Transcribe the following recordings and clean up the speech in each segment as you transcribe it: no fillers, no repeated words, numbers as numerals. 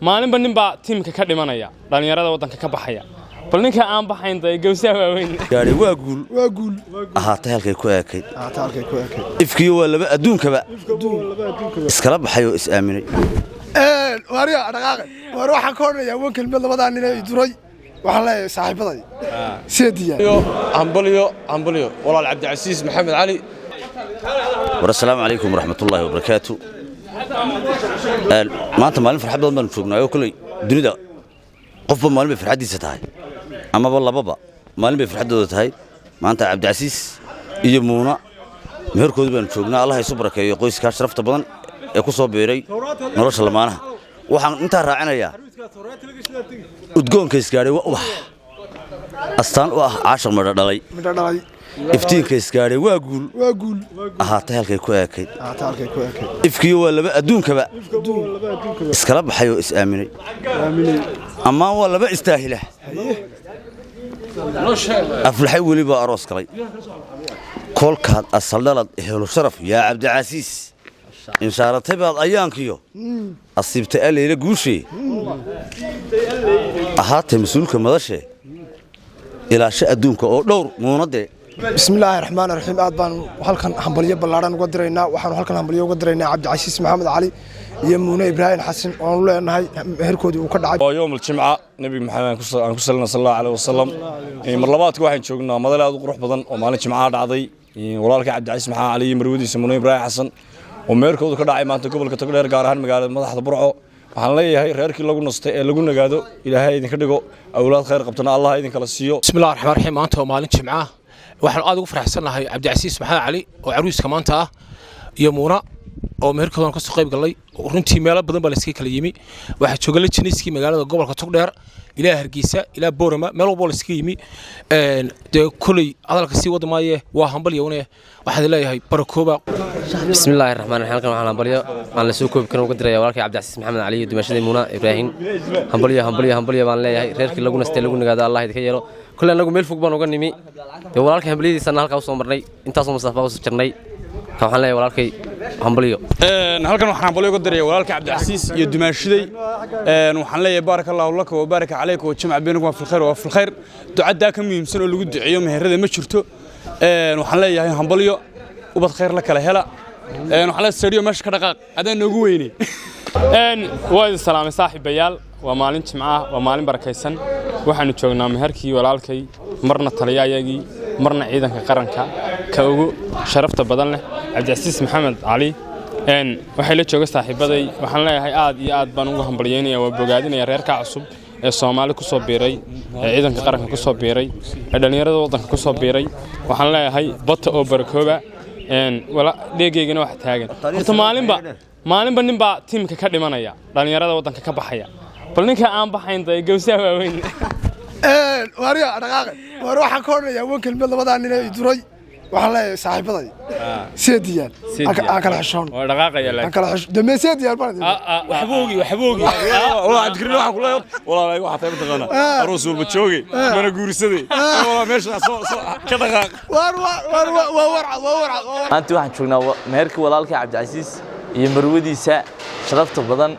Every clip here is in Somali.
Maalinba nin baa tiimka ka dhimanaya, dhallinyarada waddanka ka baxaya. Bal ninka aan baxayn dee gawsaha waaweyn. Gaari waa guul. Waa guul. Ahaatay halkay ku eekayd. Ahaatay halkay ku eekayd. Ifkiyo waa laba adduunkaba iskala baxay oo is aaminay. Waariya dhaqaaqe, waar waxaan ka odhanayaa wan kelmad. Labadaa nin ee duray waxaan leeyahay saaxiibaday seediya. Hambalyo, hambalyo, walaal Cabdicasiis Maxamed Cali. War assalaamu calaykum waraxmatullaahi wabarakaatu. Maanta maalin farxad badan baanu joognaa oo koley dunida qofba maalin bay farxaddiisa tahay, amaba lababa maalin bay farxaddooda tahay. Maanta Cabdicasiis iyo Muuna meherkooda baanu joognaa. Allah isu barakeeyo qoyskaa sharafta badan ee ku soo biiray nolosha lamaanaha. Waxaan intaa raacinayaa, udgoonka isgaadhay waa ubax astaan u ah caashiq midho dhalay. Midho dhalay. Iftiinka isgaadhay waa guul. Waa guul. Ahaatay halkay ku eekayd. Ahaatay halkay ku eekayd. Ifkiyo waa laba adduunkaba iskala baxay oo is aaminay. Aaminay. Ammaan waa laba istaahila, aflaxay weli baa aroos galay. Kolkaad asaldhalad helo sharaf yaa Cabdicasiis, inshaaratay baad ayaankiyo asiibtay alleyla guushee. Ahaatay mas-uulka madashee, ilaasho adduunka oo dhowr muunadee. Bismillaahi raxmaani raxiim. Aad baan halkan hambalyo ballaadhan uga diraynaa. Waxaanu halkan hambalyo uga diraynaa Cabdicasiis Maxamed Cali iyo Muune Ibraahim Xasan oonu leenahay meherkoodii uu ka dhacay. Waa yowm aljimca, Nebi Maxamed aan ku salina, sal Allahu alayhi wasalam. Mar labaadka waxaan joognaa madal aad u qurux badan oo maalin jimcaha dhacday. Walaalka Cabdicasiis Maxamed Cali iyo marwadiisa Muune Ibraahim Xasan oo meherkoodu ka dhacay maanta gobolka Togdheer, gaar ahaan magaalada madaxda Burco. Waxaan leeyahay reerkii lagu nastay ee lagu nagaado Ilaahay idinka dhigo, awlaad khayr qabtana Allah idinkala siiyo. Bismillahi raxmaan raxiim. Maanta waa maalin jimca. Waxaan aad ugu faraxsannahay Cabdicasiis Maxamed Cali oo caruuska maanta ah iyo Muuna oo meherkoodan ka soo qayb galay. Runtii meelo badan baa layskaga kala yimi. Waxaa jooga lajaniskii magaalada gobolka Togdheer, ilaa Hargeysa, ilaa Boorama, meel walba layskaga yimi. Dee koley hadalka sii wada maaye, waa hambalyowne. Waxaan leeyahay barakooba. Bismillaahi raxmaan raxiim. Halkan waxaan hambalyo aan la soo koobi karin uga diraya walaalkay Cabdicasiis Maxamed Cali iyo dumashadii Muuna Ibraahim. Hambalyo, hambalyo, hambalyo baan leeyahay. Reerkii lagu nastay, lagu nagaado Allah idinka yeelo. Kulle annagu meel fog baan uga nimi. Dee walaalkay hambalyadiisana halkaa usoo marnay, intaasoo masaafaa usoo jirnay. Ka waxaan leeyahay walaalkay hambalyo. Halkan waxaan hambalyo uga diraya walaalka Cabdicasiis iyo dumaashiday. Waxaan leeyahay baaraka Allahu laka wa baaraka calayka wa jamaca baynakum fi lkhayr wa fi lkhayr. Ducadaa ka muhiimsan oo lagu duceeyo meherada ma jirto. Waxaan leeyahay hambalyo, ubad khayr la kala hela. Waxaan leeyahay sariyo meesha ka dhaqaaq adaan noogu weynay. Waa idin salaamay, saaxiibayaal. Waa maalin jimco ah, waa maalin barakaysan. Waxaanu joognaa meherkii walaalkay, marna taliyaayagii, marna ciidanka qaranka ka ugu sharafta badan leh, Cabdicasiis Maxamed Cali. Waxay la jooga saaxiibaday. Waxaan leeyahay aad iyo aad baan ugu hambalyeynaya, waa bogaadinaya reerka cusub ee Soomaali ku soo biiray, ee ciidanka qaranka ku soo biiray, ee dhallinyarada waddanka ku soo biiray. Waxaan leeyahay bata oo barakooba. Dheegaygana wax taagan. Horta maalinba nin baa tiimka ka dhimanaya, dhallinyarada waddanka ka baxaya. Bal ninka aan baxayn dee gawsaha waaweyn. Waariya dhaqaaqe, waar waxaan ka odhanayaa wan kelmad. Labadaa nin ee duray waxaan leeyahay saaxiibaday seediyaan aan kala xishoon. Waa dhaqaaqaya. Aan kala xisho dambe seediyaan baan. Waxba ogi, waxba ogi. Walaa Cabdikariin, waxaan kula walaalay waxaa tahay mataqaanaa aroos walba joogay mana guursaday. Walaa meesha soo soo ka dhaqaaq. Waar waar waa warcad, waa warcad, waa warcad. Maanta waxaan joognaa meherkii walaalkay Cabdicasiis iyo marwadiisa sharafta badan.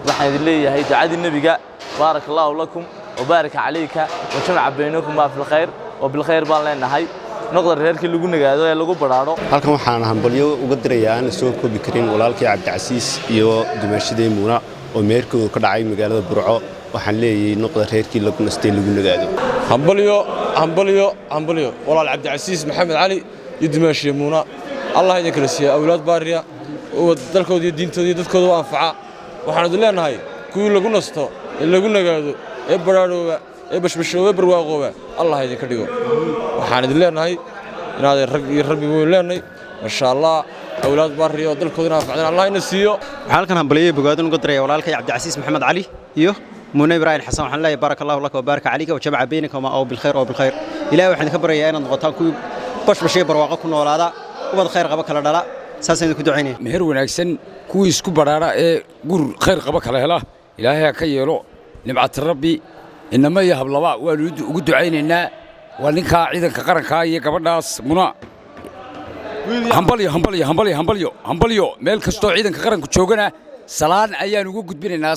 Waxaan idin leeyahay ducadii Nebiga: baaraka Allahu lakum wabaaraka calayka wa jamaca baynakumaa fi lkhayr wa bilkhayr baan leenahay. Noqda reerkii lagu nagaado ee lagu badhaadho. Halkan waxaan hambalyo uga dirayaa aan la soo koobi karin walaalkay Cabdicasiis iyo dumaashadii Muuna oo meherkooda ka dhacay magaalada Burco. Waxaan leeyahay noqda reerkii lagu nastay, lagu nagaado. Hambalyo, hambalyo, hambalyo, walaal Cabdicasiis Maxamed Cali iyo dumaashiye Muuna. Allah idin kala siiya awlaad baariya oo dalkooda iyo diintooda iyo dadkooda u anfaca. Waxaan idin leenahay kuwii lagu nasto ee lagu nagaado ee badhaadhooba ee bashbashooba, barwaaqooba Allah idinka dhigo. Waxaan idin leenahay inaad rag iyo rabbi weyn leenahay, masha Allah, awlaad baariya oo dalkooda anfacdan Allah ina siiyo. Waxaan halkan hambalyo bogaadin uga diraya walaalkay Cabdicasiis Maxamed Cali iyo Muune Ibraahim Xasan. Waxaan leeyahay baaraka Allahu laka wabaaraka calayka wa jamaca baynakuma aw bilkhayr oo bilkhayr. Ilaahay waxaan idinka baryayaa inaad noqotaan kuwii bashbashiyo barwaaqo ku noolaada, ubad khayr qaba kala dhala. Saasaan idinku ducaynaya. Meher wanaagsan, kuwii isku badhaadha ee gur khayr qaba kala hela Ilaahay ha ka yeelo. Nimcata rabbi inama iyo hablaba waanu ugu ducaynaynaa. Waa ninkaa ciidanka qarankaa iyo gabadhaas Muna. Hambalyo, hambalyo, hambalyo, hambalyo, hambalyo. Meel kastoo ciidanka qaranku joogana salaan ayaan ugu gudbinaynaa.